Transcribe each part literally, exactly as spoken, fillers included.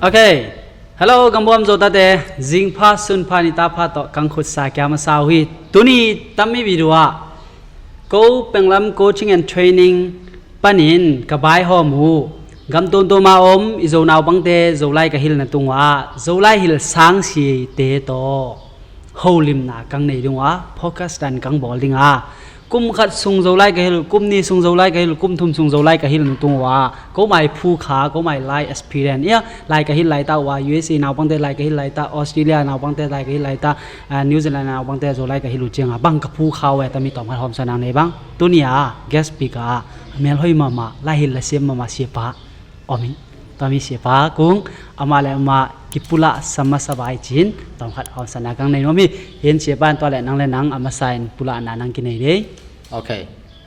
Ok. Hello, gambuam Zo tate. Zingpha, sunpha, nitapha tawh kang khutsa kia masa uh hi. Tuni tammi video ah ko Penglam Coaching and Training panin ka baihawm uh gam tuamtuam a om i Zo naupangte Zolai ka hilna tung uh ah Zolai hil sangsite tawh holimna kang nei ding uh a, focus dan kang bawl ding a, kum khat sung Zolai ka hil uh, kum ni sung Zolai ka hil uh, kum thum sung Zolai ka hil uh tung uh a, ko mai phu kha, ko mai lai experience ia, lai ka hil lai ta uh a, U S A naupangte lai ka hil lai ta, Australia naupangte lai ka hil lai ta, ah, New Zealand naupangte Zolai ka hil uh ciang a bang ka phu kha uh a, tami tawm khat hawm sa nang nei bang. Tuni a guest speaker a mel hoi mahmah, lai hil la siam mahmah siapa om in. Tami siapa kung ama le ama kipulak sama sabai cin tawm khat hawm sa nang kang nei nuam hi. Hin siapa in tua le nang le nang ama sa in pulakna nang kinei dei. Ok.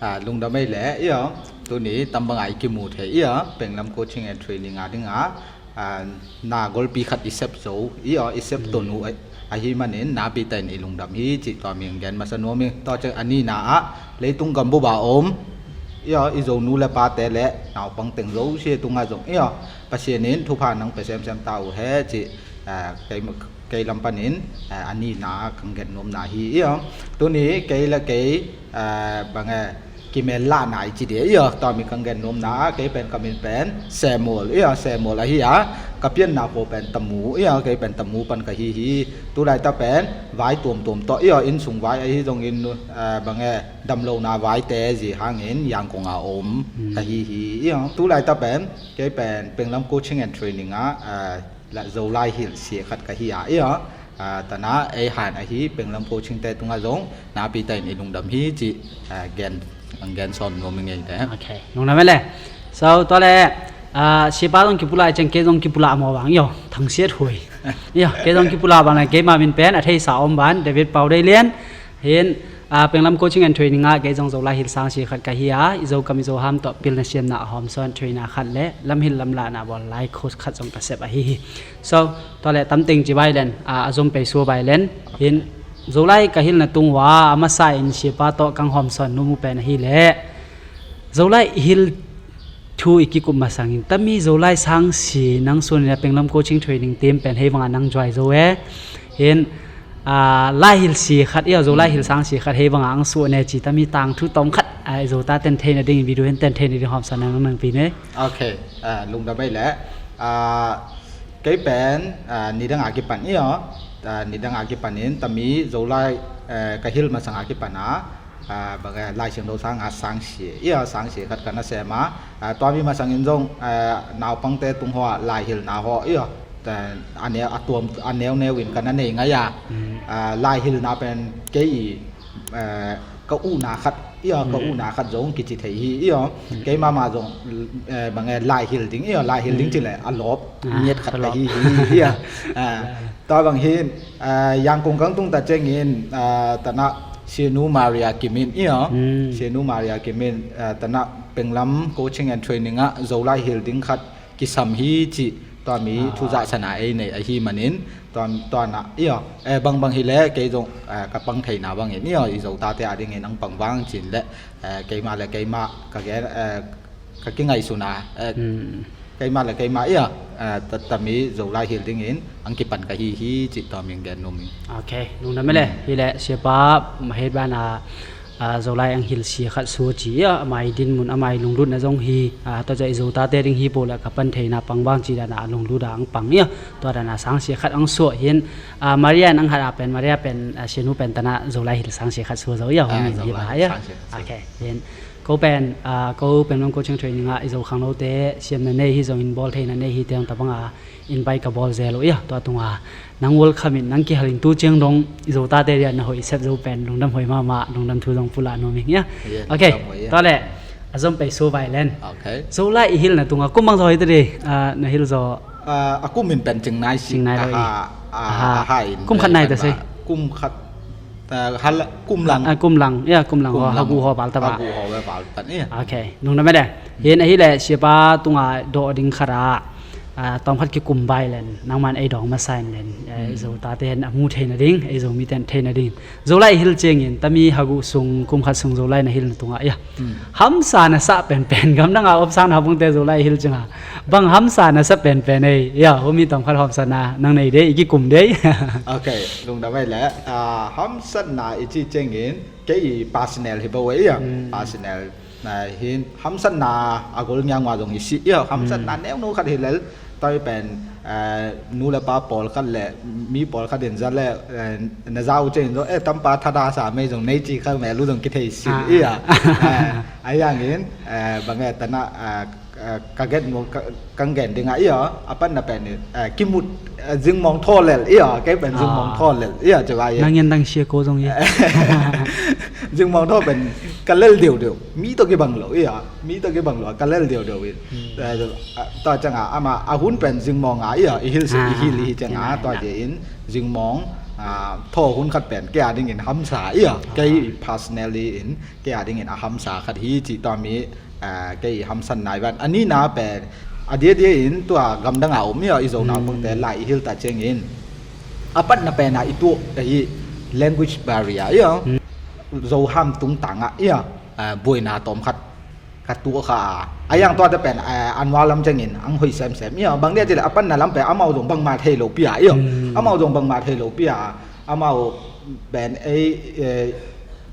Ah, lungdam ei le ia, tuni tambang ai kimu thei ia, Penglam Coaching and Training a ding a, ah, na golpi khat i sep zo ia, i sep tonu ai ahi manin napi tain i lungdam hi cih tua ming gen masa nuam hi. Tua ciang a nihna ah leitung gambup a om ia, i Zo nu le pate le naupang teng zosia tungah zong ia, Pasian in thupha nang pe semsem ta uh he cih, ah, kei, kei lam panin, ah, a nihna ah kang gen nuamna hi ia. Tuni kei le kei, ah, bang e, kimel lahna i ci dia ia, tua mi kang gen nuamna ah kei pen ka min pen Samuel ia, Samuel ahi a, ka pianna paw pen Tamu ia, kei pen Tamu pan ka hi hi. Tulaitak pen vai tuamtuam tawh ia, innsung vai ahi zongin, ah, bang e, damlohna vaite zi hangin Yangon a om ka hi hi ia. Tulaitak pen kei pen Penglam Coaching and Training ah, ah, la Zolai hilhsia khat ka hi a ia, ah, tana ei han ahi Penglam Coaching te tungah zong napi tain i lungdam hi cih, ah, gen, ang gen sawn nuam i ngei te. Ok, lungdam ei le. So tua le, ah, siapa zong kipulak i ciang kei zong kipulak maw bang ia, thangsiat hui ia, kei zong kipulak bang le keima min pen a theisa om ban David Pau Dei Lian. Hin, ah, Penglam Coaching and Training ah kei zong Zolai hil sangsia khat ka hi a, i Zo kam i Zo ham tawh pilna siamna a hawm sawn trainer khat le lamhil lamlahna bawl lai coach khat zong ka sep ahi hi. So tua le tamteng ci bai len, ah, a zom pei sua bai len. Hin Zolai ka hilna tung uh a, a masa in siapa tawh kang hawm sawn nuam uh pen ahi le Zolai hil thu i kikup masangin tami Zolai sangsia nang suan in a Penglam Coaching Training team pen hei bangah nang join zo e. Hin, ah, lai hilhsia khat ia, Zolai hil sangsia khat hei bangah ang suan e ci tami tangthu tawm khat, ah, i Zo taten theina ding, video hin ten theina ding hawm sa nang nang pi ne. Ok, ah, lungdam ei le, ah, kei pen, ah, nidang a kipan ia, ah, nidang a kipan in tami Zolai, eh, ka hil masang a kipan a, ah, bang e, Lai Siangtho sang a sangsia ia, sangsia khat ka na sem a, ah, tua mi masangin zong, ah, naupangte tung haw a lai hilna haw ia, ah, a neu, a tuam, a neuneu in ka na nei ngai a, ah, lai hilna pen kei i, ah, ka uhna khat ia, ka uhna khat zong kici thei hi ia, kei mahmah zong, eh, bang e, lai hil ding ia, lai hil ding ci le a lawp ngiat khat ka hi hi ia. Ah, tua bang hin, ah, Yangon kang tung ta ciangin, ah, tana Sianu Maria Kimin ia, Sianu Maria Kimin, ah, tana Penglam Coaching and Training ah Zolai hil ding khat kisam hi cih tua mi thuzah sana ei nei ahi manin, tua, tua na ia, eh, bangbang hi le kei zong, eh, ka pang theina bangin ia, i Zo tate a dingin ang pang vang cin le, eh, keima le keima ka gen, eh, ka kingaihsun a, eh, keima le keima ia, eh, ta, tami Zolai hil dingin ang kipan ka hi hi cih tua ming gen nuam hi. Ok, lungdam ei le, hi le siapa mahet ban a, ah, Zolai ang hilhsia khat sua ci ia, a mai dinmun, a mai lunglutna zong hi, ah, tua ca i Zo tate ding hi po le ka pan theina pang vang ci dan a lunglut a ang pang ia, tua dan a sangsia khat ang suah hin, ah, Maria in ang hat a pen, Maria pen, ah, Sianu pen tana Zolai hil sangsia khat sua zo ia, hong min hi ba ia. Ok, hin ko pen, ah, ko Penglam Coaching Training ah i Zo khangnote siamna nei hi zongin bawl theina nei hi teng tabang a invite ka bawl zel uh ia, tua tunga nang welcome in nang kihal in tu ciang dong i Zo tate dia na hoih sep zo pen lungdam huai mahmah, lungdam thu zong pulak nuam ing ia. Ok, tua le a zom pei sua bai len. Ok. Zolai i hilna tunga kum bang zaw hi ta dei, ah, na hil zaw? Ah, a kum in pen Cing Nai Sing. Cing Nai lo i. Aha, aha, aha in kum khat nai ta sei. Kum khat, ah, hal, kum lang. Ah, kum lang ia, kum lang ho, hagu ho bal ta ba. Hagu ho bal ta ia. Ok, lungdam ei le. Hin ahi le siapa tunga dawh ding khat a Ah, tawmkhat kikum bai len, nangman ei dawng masa in len, eh, Zo tate in a mu thei nading, ei Zomite in thei nading. Zolai i hil ciangin, tami haguh sung, kum khat sung Zolai na hilna tungah, ia. Hamsa na sah penpen, gamdang a om sang naupangte Zolai i hil ciangin. Bang hamsa na sah penpen ei, ia, humi tawmkhat hawmsana, nang nei dei, i kikum dei. Ok, lungdam ei le, ah, hamsatna i ci ciangin, kei i personal hi bo ei, ia. Personal. Na hin hamsatna a gol ngiangua zong i si ia, hamsatna neuno khat hi lel, tawi pen, eh, nu le pa pawlkhat le mi pawlkhat in za le, eh, na za uh ciangin zong, eh, tampa thada sa mei zong nei ci kha mel uh zong kithei sin ia. Eh, a iangin, eh, bang e tana, eh, eh, ka gen mu, ka, kang gen ding a ia, a panna pen, eh, kimut, eh, zingmawng thaw lel ia, kei pen zingmawng thaw lel ia, ci vai ia. Nang yan dang sia ko zong ia. Zingmawng thaw pen ka lel deuhdeuh, mi tawh kibang lo ia, mi tawh kibang lo, ka lel deuhdeuh in. Eh, tua ciangin ama a hun pen zingmawng a ia, i hil si, i hil i hi ciangin, tua ciangin zingmawng, ah, thaw hun khat pen kei a dingin hamsa ia, kei personally in kei a dingin a hamsa khat hi ci tua mi, ah, kei i hamsan nai van. A nihna pen, a diadia in tua gamdang a om ia, i Zo naupangte lai i hil ta ciangin. A patna pen a i tuh, ahi language barrier ia. Zo ham tungtang ah ia, ah, buaina tawmkhat ka tuh kha a. A iang tuate pen, ah, a nualam ciangin, ang hoih semsem ia. Bang dia ci le, a patna lam pen, amau zong bangma thei lo pia ia. Amau zong bangma thei lo pia. Amau pen ei, eh,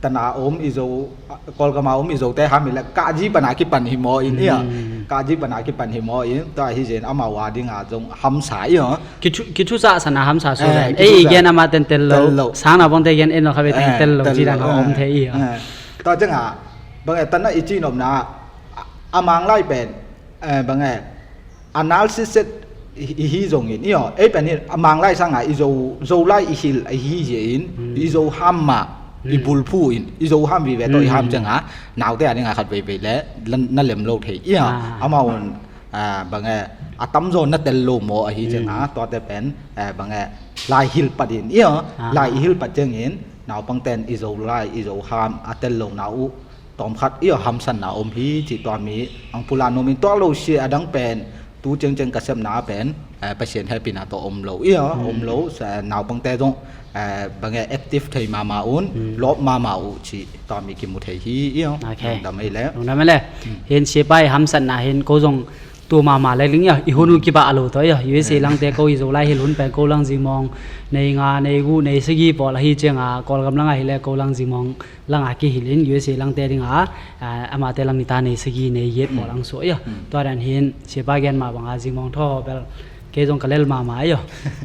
tana om i Zo, Kawlgama om i Zote ham i le, kahji pana kipan hi maw in ia. Kahji pana kipan hi maw in, tua hi zen amau a dinga zong hamsa ia. Kithu, kithu sa sana hamsa so zen. Ei i gen ama ten tel lo. Sang naupangte gen en lo kha ve ten tel lo, ci dan om thei ia. Tua ciangin, bang e, tana i ci nopna, a, a Manglai pen, eh, bang e, a narcissist i, i hi zongin, io, ei pen hi, a Manglai sanga i Zo, Zolai i hil, i hi zia in, i Zo ham ma, i bulphu in, i Zo ham vive tawh i ham cianga, naute a dinga khat veivei le, na, na lem lo thei, ia, amau un, ah, bang e, a tamzaw na tel lo maw ahi cianga, tuate pen, eh, bang e, lai hil pat in, ia, lai i hil pat ciangin, naupangten i Zolai, i Zo ham, a tel lo na uh, tawmkhat, ia, hamsanna om hi, ci tua mi, ang pula nuam in tua lo sia a dang pen, tu ciangciang ka sepna pen, eh, Pasian hehpihna tawh om lo, ia, om lo, sa, naupangte zong, eh, bang e active thei mama un, lawp mama uh, ci tua mi kimu thei hi, ia, lungdam ei le. Lungdam ei le. Hin siapa i hamsanna hin ko zong tu mama le ling ia, i hun uh kibah lo tawh ia, U S A langte ko i Zolai hil hun pen ko lang zingmawng, nei nga, nei gu, nei sagi pawl ahi cianga, Kawlgam langa hi le ko lang zingmawng langa kihilin U S A langte dinga, ah, amate lang nita nei sagi nei giat pawl ang suah ia. Tua dan hin siapa gen mah banga zingmawng thaw bel kei zong ka lel mama ia.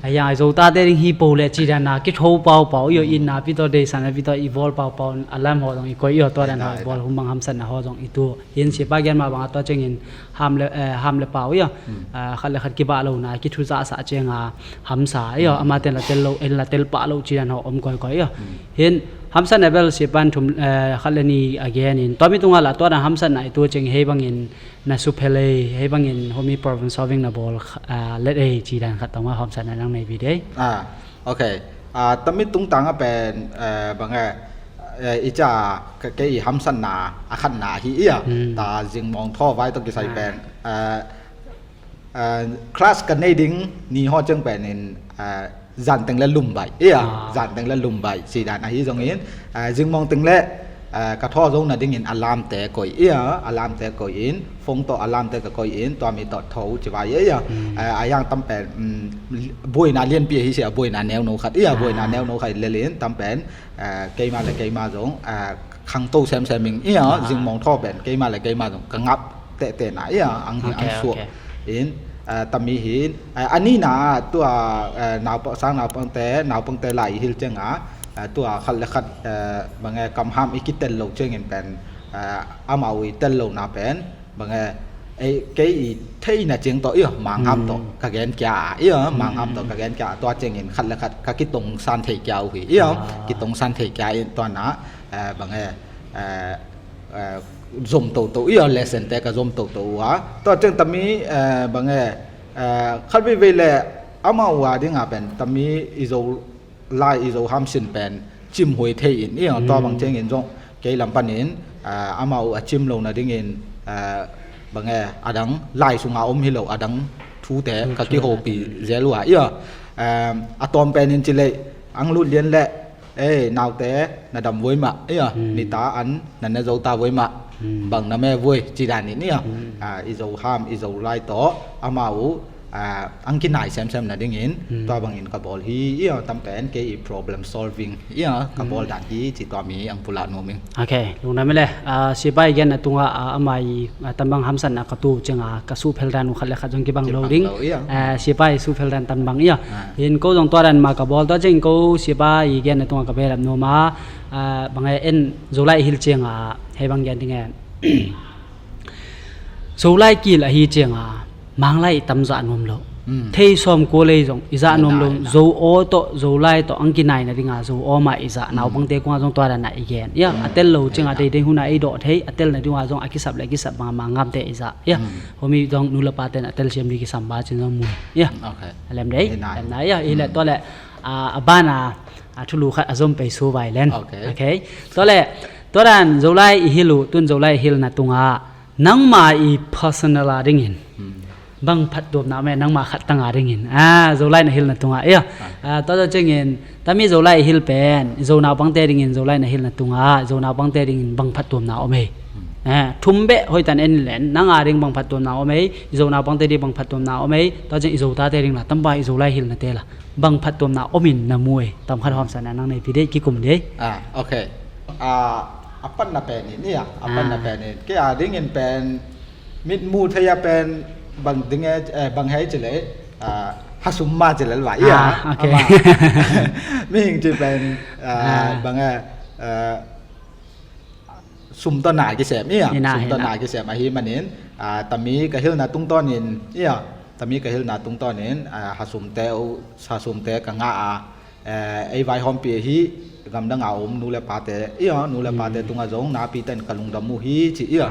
A iang a Zotate ding hi po le ci dan a kitho paupau ia, itna pi tawh, deihsakna pi tawh i bawl paupau, a lam haw zong i koih ia, tua dan haw i bawl hun bang hamsanna haw zong i tu. Hin siapa gen mah banga tua ciangin ham le, eh, ham le pau ia. Ah, khat le khat kibah lona, kithu zahsah cianga hamsa ia. Amaten la tel lo, en la tel pah lo ci dan haw om koikoi ia. Hin hamsanna bel siapan thum, eh, khat le ni a genin. Tua mi tunga la tua dan hamsanna i tu ciang hei bangin na suphel ei, hei bangin humi problem solving na bawl, ah, let ei ci dan khat tawma hamsanna nang nei vi dei. Ah, ok. Ah, tami tungtanga pen, eh, bang e, eh, i ca ka, kei i hamsanna a khatna hi ia, ta zingmawng thaw vai tawh kisai pen, eh, eh, class ka nei ding ni haw ciang pen in, eh, zanteng le lumbai ia, zanteng le lumbai ci dan ahi zongin, eh, zingmawng teng le, eh, ka thaw zo nadingin a lamte koih ia, a lamte koih in, phone tawh a lamte ka koih in, tua mi tawh tho ci vai ia ia. Eh, a iang tam pen, mm, buaina lianpi ahi sia, buaina neuno khat ia, buaina neuno khat lelin tam pen, eh, keima le keima zong, eh, khangto semsem ing ia, zingmawng thaw pen keima le keima zong ka ngap tehtehna ia, ang hi ang suah in, eh, tami hin, eh, a nihna tua, eh, naupa, sang naupangte, naupangte lai i hil cianga, eh, tua khat le khat, eh, bang e kamham i kitel lo ciangin pen, eh, amau i tel lona pen, bang e, ei, kei i theihna ciang tawh ia, mangham tawh ka gen kia a ia, mangham tawh ka gen kia a, tua ciangin khat le khat ka kitongsan thei kia uh hi ia, kitongsan thei kia in tua na, eh, bang e, eh, eh, zom toto ia, lesson te ka zom toto uh a. Tua ciang tami, eh, bang e, eh, khat veivei le amau a dinga pen tami i Zo lai i Zo ham sin pen cimhuai thei in ia, tua bang ciangin zong kei lam panin, ah, amau a cim lo nadingin, ah, bang e, a dang lai sunga om hi lo, a dang thute ka kihopih zel uh a, ia, a tawm pen in ci leh ang lut lian leh, ei, naute na dam voi mah, ia, nita an na ne zo ta voi mah, bang na me voi ci dan in, ia, i Zo ham, i Zo lai tawh amau ang kinai semsem na dingin tua bangin ka bawl hi, ia, tam pen kei i problem solving, ia, ka bawl dan hi ci tua mi ang pulak nuam ing. Ok, lungdam hi le, siapa i genna tungah ama i tambang hamsatna ka tu cianga ka suhphel dan uh khat le khat zong kibang lo ding. Siapa i suhphel dan tambang, ia. In ko zong tua dan mah ka bawl, tua ciang ko siapa i genna tungah ka belap nuam a, bang e, en Zolai i hil cianga hei bang gen ding e. Zolai kil ahi cianga Manglai i tam zah nuam lo. Thei sawm kua lei zong i zah nuam lo. Zo aw tawh Zolai tawh ang kinai na dinga Zo aw mah i zah. Naupangte kungah zong tua dan a i gen, ia, a tel lo cianga deidei huna ei dawh thei, a tel na dinga zong a kisap le a kisap banga mangamte i zah, ia. Homi zong nu le pate in a telsiam di kisam ba cin zong mu, ia. A lem dei, lemna, ia, i le tua le a bana a thulu khat a zom pei su vai len. Ok. Tua le tua dan Zolai i hil uh, tun Zolai i hilna tungah nangma i personal a dingin bang phattuamna om e, nangma khat tanga dingin, a, Zolai na hilna tungah, ia. Tua tua ciangin tami Zolai i hil pen i Zo naupangte dingin Zolai na hilna tungah i Zo naupangte dingin bang phattuamna om e. Thum beh hoihtan en len, nang a ding bang phattuamna om e, i Zo naupangte ding bang phattuamna om e, tua ciang i Zo tate ding la, tampa i Zolai hilnate la bang phattuamna omin na mu e, tam khat hawmsakna nang nei pi dei, kikum dei. Ok. A patna pen in, ia, a patna pen in kei a dingin pen mitmu thei a pen bang ding e, bang hei ci le, hasum ma ci le va, ia. Mihing ci pen bang e, sum tawh na kisem, ia. Sum tawh na kisem ahi manin, tami ka hilna tungtawnin, ia, tami ka hilna tungtawnin hasumte, hasumte ka ngah a, ei vaihawmpi ahi gamdanga om nu le pate, ia, nu le pate tungah zong napi ten ka lungdam uh hi ci, ia.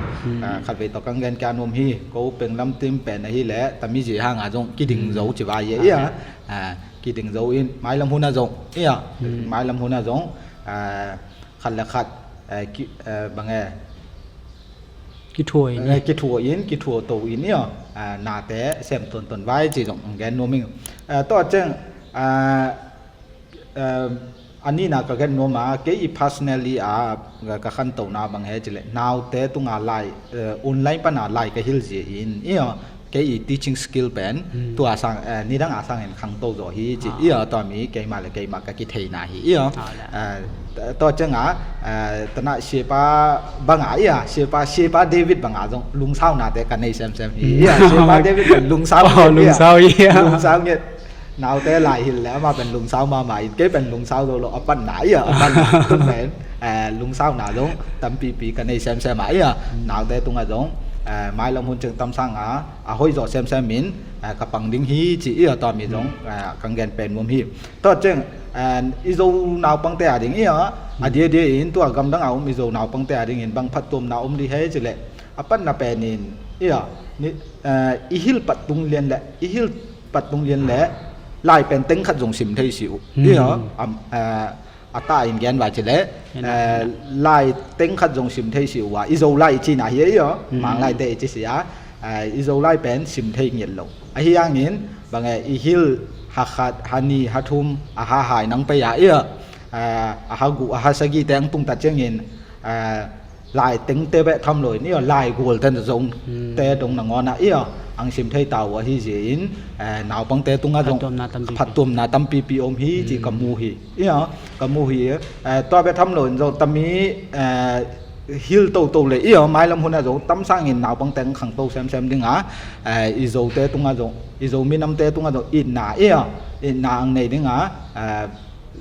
Khatvei tawh kang gen kia nuam hi, ko penglam tim pen ahi le tami zi hanga zong kiding zo ci vai e, ia. Kiding zo in mailam huna zong, ia, mailam huna zong khat le khat bang e, kithuah in, kithuah to in, ia, nate sem tonton vai ci zong ang gen nuam ing. Tua ciang a nihna ka gen nuam a, kei i personally a ka khantona bang he ci le, naute tunga lai, online pana lai ka hil zia in, ia, kei i teaching skill pen tua sang, nidang a sangin khangto zaw hi ci, ia, tua mi keima le keima ka kitheina hi, ia. Tua cianga tana siapa banga, ia, siapa, siapa David banga zong lungsaunate ka nei semsem hi, ia. Siapa David pen lungsau, lungsau hi, ia. Lungsau nget. Naute lai hil le ama pen lungsau mama in, kei pen lungsau zo lo, a patna, ia, a patna pen lungsauna zong tampipi ka nei semsem a, ia. Naute tunga zong mailam hun ciang tamsanga a hoih zawh semsem in ka pang ding hi ci, ia, tua mi zong kang gen pen muam hi. Tua ciang i Zo naupangte a ding, ia, a diadia in tua gamdanga om i Zo naupangte a dingin bang phattuamna om di he ci le, a patna pen in, ia, i hil pat tung lian le, i hil pat tung lian le lai pen teng khat zong sim thei si uh, ia. A ta in gen vai ci le, lai teng khat zong sim thei si uh a, i Zolai i cina hi, ia, Manglaite i ci si a, i Zolai pen sim thei ngiat lo. Ahi hangin bang e, i hil ha khat, ha ni, ha thum a ha hai nang pei a, ia, a ha guh, a ha sagihte ang tungtat ciangin lai tengte beh tham lo in, ia, lai gualte zong te dong nangawn a, ia, ang sim thei ta uh ahi zia in naupangte tunga zong phattuamna tampipi om hi ci ka mu hi, ia, ka mu hi. Tua beh tham lo in zong tami hil toto le, ia, mailam huna zong tamsangin naupangte ang khangto semsem dinga, i Zote tunga zong, i Zo minamte tunga zong itna, ia, itna ang nei dinga,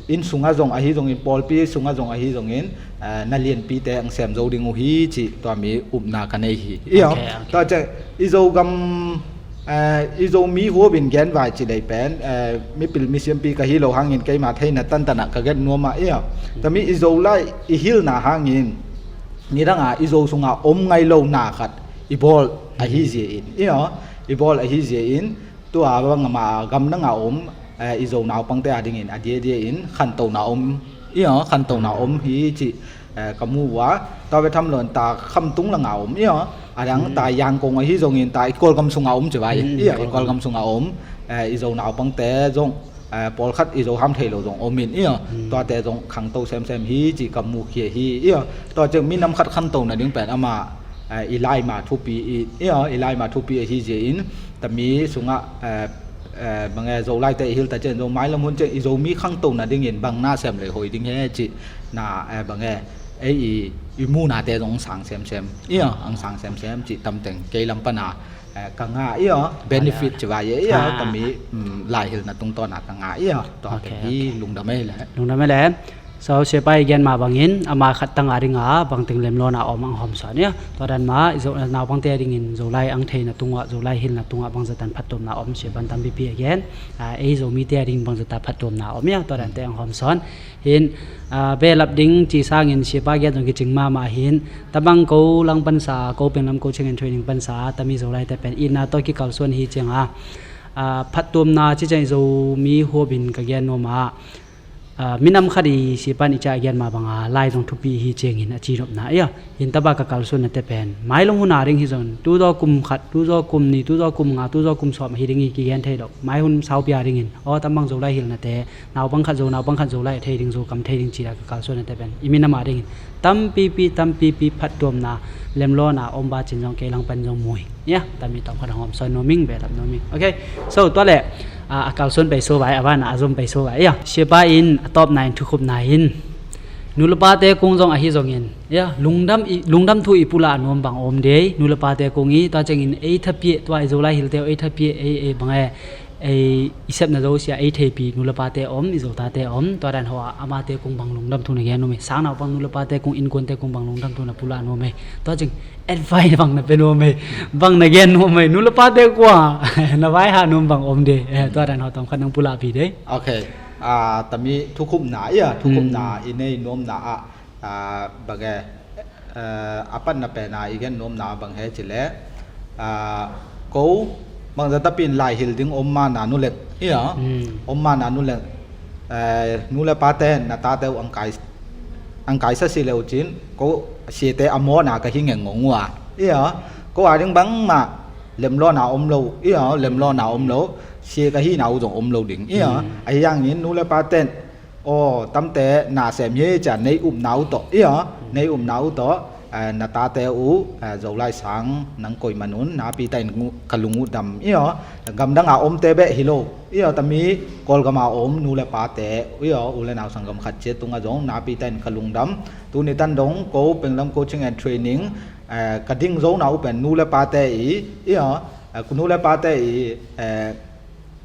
inn sunga zong ahi zongin, pawlpi sunga zong ahi zongin, na lianpite ang sem zo ding uh hi ci tua mi upna ka nei hi, ia. Tua ciang i Zogam, i Zomi huapin gen vai ci lei pen mipil misiampi ka hi lo hangin keima theina tantanah ka gen nuam a, ia. Tami i Zolai i hilna hangin nidanga i Zo sunga om ngai lo na khat i bawl ahi zia in, ia, i bawl ahi zia in, tua bangmah gamdanga om i Zo naupangte a dingin a diadia in khantona om, ia, khantona om hi ci ka mu uh a. Tua beh tham lo in ta Khamtung langa om, ia, A dang ta Yangon ahi zongin ta i Kawlgam sungah om ci vai. I Kawlgam sungah om, eh, i Zo naupangte zong, eh, pawlkhat i Zo ham thei lo zong om in, i aw, tuate zong khangto semsem hi ci ka mukhia hi, i aw. Tua ciang minam khat khanto nading pen ama, eh, i laima thupi i, i aw, i laima thupi ahi zia in tami sungah, eh, eh, bange Zolaite i hilta ciang zong mailam hun ciang i Zomi khangto nadingin bang na sem lei hoi ding he ci na, eh, bange ei i, i munate zong ang sang semsem, i aw, ang sang semsem ci tamteng kei lam pana, eh, ka nga, i aw, benefit ci vai, i aw, tami, mm, laihilna tungtawna ka nga, i aw, tua teng hi. Lungdam ei le. Lungdam ei le. So, siapa i gen ma bangin ama khat tang a dinga bangteng lemlona om ang hawmsawn, i aw. Tua dan ma i Zo, naupangte a dingin Zolai ang theina tungah, Zolai hilna tungah bangzatan phattuamna om, siapa in tampipi a gen, ah, ei Zomite a dingin bangzata phattuamna om, i aw, tua dante ang hawmsawn. Hin, ah, belap ding ci sangin siapa gen zong kicing mahmah hin, tabang ko langpansa, ko penglam coaching and training pansa tami Zolaite pen itna tawh kikalsuan hi cianga, ah, phattuamna ci ciang i Zomi huapin ka gen nuam a, ah, minam khat i siapa in i ca a gen ma banga lai zong thupi hi ciangin a cinopna, i aw. Hin taba ka kalsuannate pen mailung hun a ding hi zong, tuzaw kum khat, tuzaw kum ni, tuzaw kum nga, tuzaw kum sawm ahi ding hi kigen thei lo. Mai hun saupi a dingin aw, tambang Zolai hilnate, naupang khat Zo, naupang khat Zolai a thei ding, Zokam thei ding cila ka kalsuannate pen i minam a dingin tampipi, tampipi phattuamna, lemlona om ba cin zong kei langpan zong mui, i aw, tami tawm khat ang hawmsawn nuam ing, belap nuam ing. Okay. So, tua le, ah, a kalsuan pei so vai, a vana a zom pei so vai, i aw. Siapa in a tawpna in, thukhupna in nu le pate kung zong ahi zongin, i aw, lungdam i, lungdam thu i pulak nuam bang om dei, nu le pate kung i, tua ciangin ei thapiah, tua i Zolai hilte uh ei thapiah, ei, ei bange, ei i sepna zo sia ei theipi nu le pate om, i Zotate om, tua dan hawh a amate kung bang lungdam thu na gen nuam ei, sang naupang nu le pate kung, innkuante kung bang lungdam thu na pulak nuam ei, tua ciang advice bang na pia nuam ei, bang na gen nuam ei, nu le pate kung a na vaihah nuam bang om dei, eh, tua dan hawh tawm khat nang pulakpi dei. Okay. Ah, tami thukhupna, i aw, thukhupna i nei nuamna ah, ah, bange, eh, a patna pena i gen nuamna bang he ci le, ah, ko bangzatapin laihil ding om mana nu leng, i aw, om mana nu leng, eh, nu le pate na tate uh ang kai, ang kaisa si le uh cin, ko siate a mawna ka hi ngengngong uh a, i aw, ko a ding bangmah lemlawna om lo, i aw, lemlawna om lo, sia ka hina uh zong om lo ding, i aw. Ahi hangin nu le pate in aw, tamte na sem hi cian nei upna uh tawh, i aw, nei upna uh tawh, eh, na tate uh, eh, Zolai sang nang koih man un, napi ta in ngu-, ka lung uh dam, i aw, gamdang a omte beh hi lo, i aw, tami Kawlgam a om nu le pate, i aw, u le nau sanggam khat ciat tungah zong napi ta in ka lungdam. Tuni tan dong ko Penglam Coaching and Training, eh, ka ding zona uh pen nu le pate i, i aw, eh, nu le pate i, eh,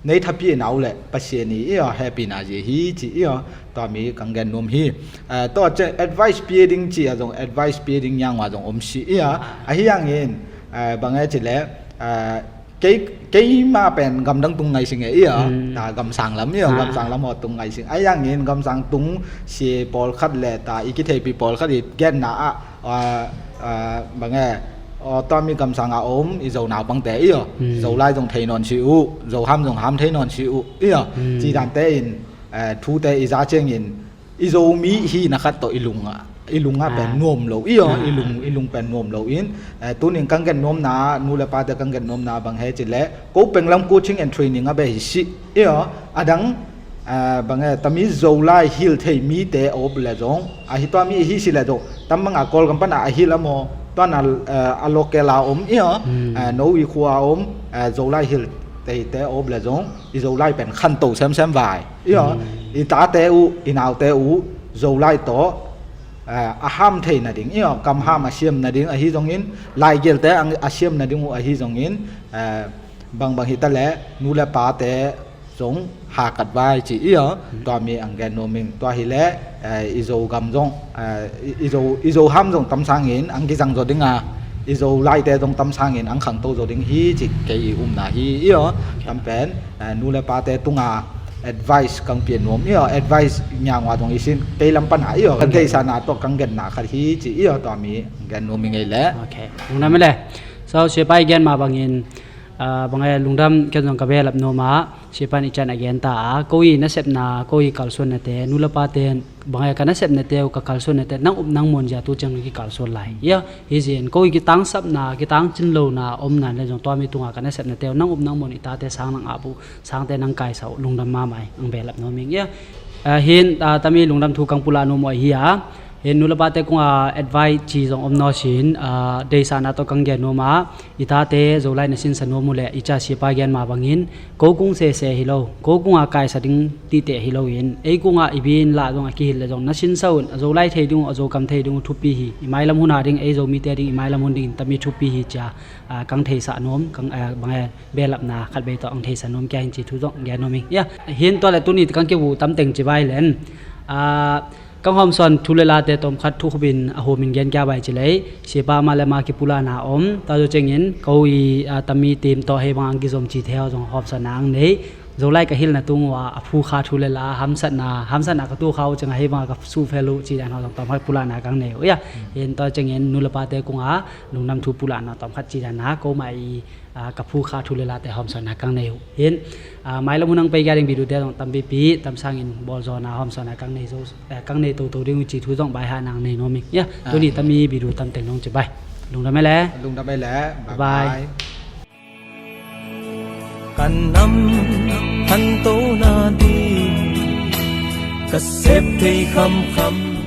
nei thapiahna uh le Pasian i, i aw, hehpihna zia hi ci, i aw, tua mi kang gen nuam hi. Eh, tua ciang advice pia ding ci a zong, advice pia ding nyangwa zong om si, i aw. Ahi hangin, eh, bang e ci le, eh, kei, keima pen gamdang tung ngai sing e, i aw. Ta gamsang lam, i aw, gamsang lam haw tung ngai sing. Ahi hangin gamsang tung si pawlkhat le ta i kitheipi pawlkhat i genna ah, ah, ah, bang e, aw, tua mi gamsang a om i Zo naupangte, i aw, Zolai zong thei nawn si uh, Zo ham zong ham thei nawn si uh, i aw, ci dante in, eh, thute i za ciangin i Zomi hihna khat tawh i lung ah, i lung ah pen nuam lo, i aw, i lung, i lung pen nuam lo in, eh, tunin kang gen nuamna, nu le pate kang gen nuamna bang he ci le, ko Penglam Coaching and Training a beh hi si, i aw, a dang, eh, bang e, tami Zolai hil thei mite a op le zong, ahi tua mi hi si le zong, tam banga Kawlgam pana a hil a maw, tuana, eh, a local a om, i aw, eh, no i khua a om, eh, Zolai hil theite a op le zong, i Zolai pen khanto semsem vai, i aw, i tate uh, i naute uh, Zolai tawh, eh, a ham thei nading, i aw, kam ham a siam nading ahi zongin, laigelte ang a siam nading uh ahi zongin, eh, bangbang hi ta le, nu le pate zong hakat vai ci, i aw, tua mi ang gen nuam ing. Tua hi le, eh, i Zogam zong, eh, i, i Zo, i Zo ham zong tam sangin ang kizang zaw ding a, i Zolaite zong tam sangin ang khangto zaw ding hi ci kei i upna hi, i aw. Tam pen, eh, nu le pate tunga advice kang pia nuam, i aw, advice nyangwa zong i sin, kei lam pana, i aw, ka deihsana tawh kang genna khat hi ci, i aw, tua mi ang gen nuam ing ei le. Okay. Lungdam ei le. So, siapa i gen ma bangin, Ah, bang e, lungdam, ken zong ka belap nuam a, siapa'n i cian a gen ta a, ko i nasepna, ko i kalsuannate, nu le pate, bang e, ka nasepnate uh, ka kalsuannate, nang up nang muan zia tu ciang na kikalsuan lai. Ia, hi zin, ko i kitangsapna, kitangcin lona, omna le zong tua mi tunga ka nasepnate uh, nang up nang muan i tate sang nang ap uh, sangte nang kaisa uh, lungdam mahmah ing, ang belap nuam ing. Ia, ah, hin, ah, tami lungdam thu kang pulak nuam uh ahi a, hin nu le pate kung a advice ci zong om nawn sin, ah, deisahna tawh kang gen nuam a, i tate Zolai na sinsa nuam uh le, i ca siapa gen ma bangin, ko kung sese hi lo, ko kung a kaisa ding tite hi lo in, ei kung a i bin lah zong a kihil le zong na sinsa un, a Zolai thei ding uh, a Zokam thei ding uh thupi hi, i mailam hun a ding, ei Zomite ding, i mailam hun ding in tami thupi hi cia, ah, kang theisah nuam, kang, ah, bang e, belapna khat bei tawh ang theisah nuam kia hin ci thu zong gen nuam ing. Ia, hin tua le tuni kang kibu tamteng ci bai len, ah, kang hawmsawn thu le late tawmkhat thu khupin a humin gen kia bai ci lei, siapa ma le ma kipulakna om, tua zo ciangin ko i, ah, tami tim tawh hei bang ang kizom ci theo zong hawmsawnna ang nei. Zolai ka hilna tung uh a, a phu kha thu le la, hamsatna, hamsatna ka tu kha uh ciang a hei bang a ka suhfel uh ci dan hawh zong tawmkhat pulakna kang nei uh. Ia, hin tua ciangin nu le pate kung a lungdam thu pulakna tawmkhat ci dan a, ko ma i, ah, ka phu kha thu le late hawmsawnna kang nei uh. Hin, ah, mailam hun ang pei kia ding video te zong tampipi, tamsangin bawlzawna hawmsawnna kang nei zo, eh, kang nei toto ding uh ci thu zong bai ha nang nei nuam ing. Ia, tuni tami video tamteng nong ci bai. Lungdam e le. Lungdam e le. Bye bye. Ka nam khanto nading ka sep thei khamkham.